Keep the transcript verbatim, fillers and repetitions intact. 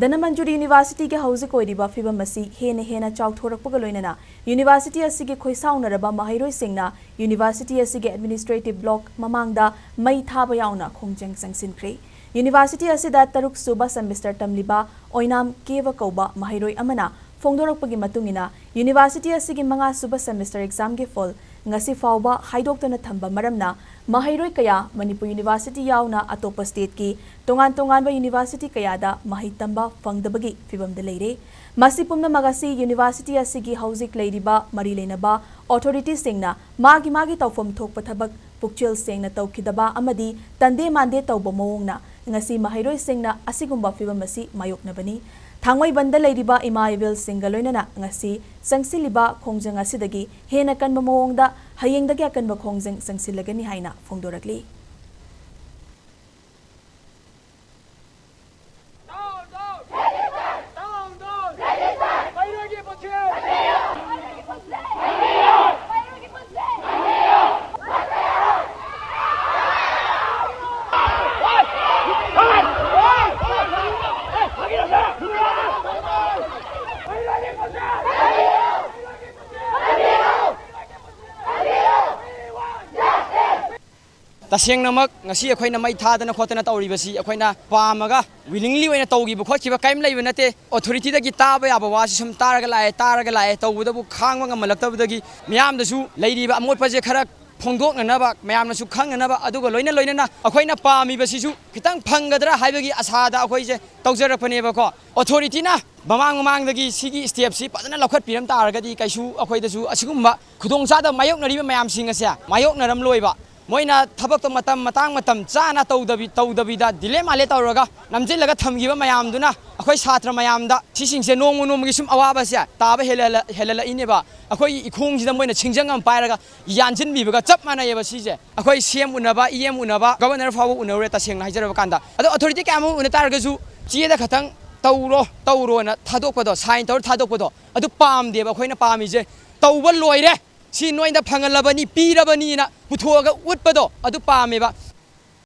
ꯙꯅꯃꯟꯖꯨꯔꯤ ꯌꯨꯅꯤꯚꯔꯁꯤꯇꯤꯒꯤ ꯍꯧꯖꯤꯛ ꯑꯣꯏꯔꯤꯕ ꯐꯤꯕꯝ ꯑꯁꯤ ꯍꯦꯟꯅ ꯍꯦꯟꯅ ꯆꯥꯎꯊꯣꯔꯛꯄꯒ ꯂꯣꯏꯅꯅ ꯌꯨꯅꯤꯚꯔꯁꯤꯇꯤ ꯑꯁꯤꯒꯤ ꯈꯣꯏꯁꯥꯎꯅꯔꯕ ꯃꯍꯩꯔꯣꯏꯁꯤꯡꯅ ꯌꯨꯅꯤꯚꯔꯁꯤꯇꯤ ꯑꯁꯤꯒꯤ ꯑꯦꯗꯃꯤꯅꯤꯁꯇ꯭ꯔꯦꯇꯤꯚ ꯕ꯭ꯂꯣꯛ ꯃꯃꯥꯡꯗ ꯃꯩ ꯊꯥꯕ ꯌꯥꯎꯅ ꯈꯣꯡꯖꯪ ꯆꯪꯁꯤꯟꯈ꯭ꯔꯦ꯫ ꯌꯨꯅꯤꯚꯔꯁꯤꯇꯤ ꯑꯁꯤꯗ ꯇꯔꯨꯛ ꯁꯨꯕ ꯁꯦꯃꯤꯁꯇꯔ ꯇꯝꯂꯤꯕ ꯑꯣꯏꯅꯥꯝ ꯀꯦꯕ ꯀꯧꯕ ꯃꯍꯩꯔꯣꯏ ꯑꯃꯅ ꯐꯣꯡꯗꯣꯔꯛꯄꯒꯤ ꯃꯇꯨꯡ ꯏꯟꯅ, ꯌꯨꯅꯤꯚꯔꯁꯤꯇꯤ ꯑꯁꯤꯒꯤ ꯃꯉꯥ ꯁꯨꯕ ꯁꯦꯃꯤꯁꯇꯔ ꯑꯦꯛꯖꯥꯝꯒꯤ ꯐꯣꯜ ꯉꯁꯤ ꯐꯥꯎꯕ ꯍꯥꯏꯗꯣꯛꯇꯅ ꯊꯝꯕ ꯃꯔꯝꯅ ꯃꯍꯩꯔꯣꯏ ꯀꯌꯥ ꯃꯅꯤꯄꯨꯔ ꯌꯨꯅꯤꯚꯔꯁꯤꯇꯤ ꯌꯥꯎꯅ ꯑꯇꯣꯞꯄ ꯁ꯭ꯇꯦꯠꯀꯤ ꯇꯣꯉꯥꯟ ꯇꯣꯉꯥꯟꯕ ꯌꯨꯅꯤꯚꯔꯁꯤꯇꯤ ꯀꯌꯥꯗ ꯃꯍꯩ ꯇꯝꯕ ꯐꯪꯗꯕꯒꯤ ꯐꯤꯕꯝꯗ ꯂꯩꯔꯦ꯫ ꯃꯁꯤ ꯄꯨꯝꯅꯃꯛ ꯑꯁꯤ ꯌꯨꯅꯤꯚꯔꯁꯤꯇꯤ ꯑꯁꯤꯒꯤ ꯍꯧꯖꯤꯛ ꯂꯩꯔꯤꯕ ꯃꯔꯤ ꯂꯩꯅꯕ ꯑꯣꯊꯣꯔꯤꯇꯤꯁꯤꯡꯅ ꯃꯥꯒꯤ ꯃꯥꯒꯤ ꯇꯧꯐꯝ ꯊꯣꯛꯄ ꯊꯕꯛ ꯄꯨꯛꯆꯦꯜ ꯁꯦꯡꯅ ꯇꯧꯈꯤꯗꯕ ꯑꯃꯗꯤ ꯇꯟꯗꯦ ꯃꯥꯟꯗꯦ ꯇꯧꯕ ꯃꯑꯣꯡꯅ ꯉꯁꯤ ꯃꯍꯩꯔꯣꯏꯁꯤꯡꯅ ꯑꯁꯤꯒꯨꯝꯕ ꯐꯤꯕꯝ ꯑꯁꯤ ꯃꯥꯌꯣꯛꯅꯕꯅꯤ꯫ ꯊꯥꯡꯃꯩꯕꯟꯗ ꯂꯩꯔꯤꯕ ꯏꯃꯥ ꯏꯕꯦꯜꯁꯤꯡꯒ ꯂꯣꯏꯅꯅ ꯉꯁꯤ ꯆꯪꯁꯤꯜꯂꯤꯕ ꯈꯣꯡꯖꯪ ꯑꯁꯤꯗꯒꯤ ꯍꯦꯟꯅ ꯀꯟꯕ ꯃꯑꯣꯡꯗ ꯍꯌꯦꯡꯗꯒꯤ ꯑꯀꯟꯕ ꯈꯣꯡꯖꯪ ꯆꯪꯁꯤꯜꯂꯒꯅꯤ ꯍꯥꯏꯅ ꯐꯣꯡꯗꯣꯔꯛꯂꯤ꯫ ꯇꯁꯦꯡꯅꯃꯛ ꯉꯁꯤ ꯑꯩꯈꯣꯏꯅ ꯃꯩ ꯊꯥꯗꯅ ꯈꯣꯠꯇꯅ ꯇꯧꯔꯤꯕꯁꯤ ꯑꯩꯈꯣꯏꯅ ꯄꯥꯝꯃꯒ, ꯋꯤꯂꯤꯡꯂꯤ ꯑꯣꯏꯅ ꯇꯧꯈꯤꯕ ꯈꯣꯠꯈꯤꯕ ꯀꯔꯤꯝ ꯂꯩꯕ ꯅꯠꯇꯦ꯫ ꯑꯣꯊꯣꯔꯤꯇꯤꯗꯒꯤ ꯇꯥꯕ ꯌꯥꯕ ꯋꯥꯁꯤ ꯁꯨꯝ ꯇꯥꯔꯒ ꯂꯥꯛꯑꯦ, ꯇꯥꯔꯒ ꯂꯥꯛꯑꯦ, ꯇꯧꯕꯗꯕꯨ ꯈꯥꯡꯕ ꯉꯝꯃꯜꯂꯛꯇꯕꯗꯒꯤ ꯃꯤꯌꯥꯝꯗꯁꯨ ꯂꯩꯔꯤꯕ ꯑꯃꯣꯠꯄꯁꯦ ꯈꯔ ꯐꯣꯡꯗꯣꯛꯅꯅꯕ, ꯃꯌꯥꯝꯅꯁꯨ ꯈꯪꯅꯅꯕ, ꯑꯗꯨꯒ ꯂꯣꯏꯅ ꯂꯣꯏꯅꯅ ꯑꯩꯈꯣꯏꯅ ꯄꯥꯝꯃꯤꯕꯁꯤꯁꯨ ꯈꯤꯇꯪ ꯐꯪꯒꯗ꯭ꯔꯥ ꯍꯥꯏꯕꯒꯤ ꯑꯁꯥꯗ ꯑꯩꯈꯣꯏꯁꯦ ꯇꯧꯖꯔꯛꯄꯅꯦꯕꯀꯣ꯫ ꯑꯣꯊꯣꯔꯤꯇꯤꯅ ꯃꯃꯥꯡ ꯃꯃꯥꯡꯗꯒꯤ ꯁꯤꯒꯤ ꯁ꯭ꯇꯦꯞꯁꯤ ꯐꯖꯅ ꯂꯧꯈꯠꯄꯤꯔꯝ ꯇꯥꯔꯒꯗꯤ ꯀꯩꯁꯨ ꯑꯩꯈꯣꯏꯗꯁꯨ ꯑꯁꯤꯒꯨꯝꯕ ꯈꯨꯗꯣꯡꯆꯥꯗꯕ ꯃꯥꯌꯣꯛꯅꯔꯤꯕ ꯃꯌꯥꯝꯁꯤꯡ ꯑꯁꯦ ꯃꯥꯌꯣꯛꯅꯔꯝꯂꯣꯏꯕ꯫ ꯃꯣꯏꯅ ꯊꯕꯛꯇꯣ ꯃꯇꯝ ꯃꯇꯥꯡ ꯃꯇꯝ ꯆꯥꯅ ꯇꯧꯗꯕꯤ-, ꯇꯧꯗꯕꯤꯗ ꯗꯤꯂꯦ ꯃꯥꯂꯦ ꯇꯧꯔꯒ ꯅꯝꯁꯤꯜꯂꯒ ꯊꯝꯈꯤꯕ ꯃꯌꯥꯝꯗꯨꯅ ꯑꯩꯈꯣꯏ ꯁꯥꯇ꯭ꯔ ꯃꯌꯥꯝꯗ ꯁꯤꯁꯤꯡꯁꯦ ꯅꯣꯡꯃ ꯅꯣꯡꯃꯒꯤ ꯁꯨꯝ ꯑꯋꯥꯕꯁꯦ ꯇꯥꯕ ꯍꯦꯜꯍꯜꯂ-, ꯍꯦꯜꯍꯜꯂꯛꯏꯅꯦꯕ꯫ ꯑꯩꯈꯣꯏꯒꯤ ꯏꯈꯣꯡꯁꯤꯗ ꯃꯣꯏꯅ ꯁꯤꯡꯖꯪ ꯑꯃ ꯄꯥꯏꯔꯒ ꯌꯥꯟꯁꯤꯟꯕꯤꯕꯒ ꯆꯞ ꯃꯥꯟꯅꯩꯌꯦꯕ ꯁꯤꯁꯦ꯫ ꯑꯩꯈꯣꯏ ꯁꯤ ꯑꯦꯝ ꯎꯅꯕ, ꯏ ꯑꯦꯝ ꯎꯅꯕ, ꯒꯕꯔꯅꯔ ꯐꯥꯎꯕ ꯎꯅꯔꯨꯔꯦ, ꯇꯁꯦꯡꯅ ꯍꯥꯏꯖꯔꯕ ꯀꯥꯟꯗ꯫ ꯑꯗꯣ ꯑꯣꯊꯣꯔꯤꯇꯤ ꯀꯌꯥꯃꯨꯛ ꯎꯅ ꯇꯥꯔꯒꯁꯨ ꯆꯦꯗ ꯈꯇꯪ "ꯇꯧꯔꯣ, ꯇꯧꯔꯣꯅ" ꯊꯥꯗꯣꯛꯄꯗꯣ, ꯁꯥꯏꯟ ꯇꯧꯔ ꯊꯥꯗꯣꯛꯄꯗꯣ, ꯑꯗꯨ ꯄꯥꯝꯗꯦꯕ ꯑꯩꯈꯣꯏꯅ ꯄꯥꯝꯃꯤꯁꯦ꯫ "ꯇꯧꯕ ꯂꯣꯏꯔꯦ, ꯁꯤ ꯅꯣꯏꯗ ꯐꯪꯍꯜꯂꯕꯅꯤ, ꯄꯤꯔꯕꯅꯤꯅ" ꯄꯨꯊꯣꯛꯑꯒ ꯎꯠꯄꯗꯣ ꯑꯗꯨ ꯄꯥꯝꯃꯦꯕ꯫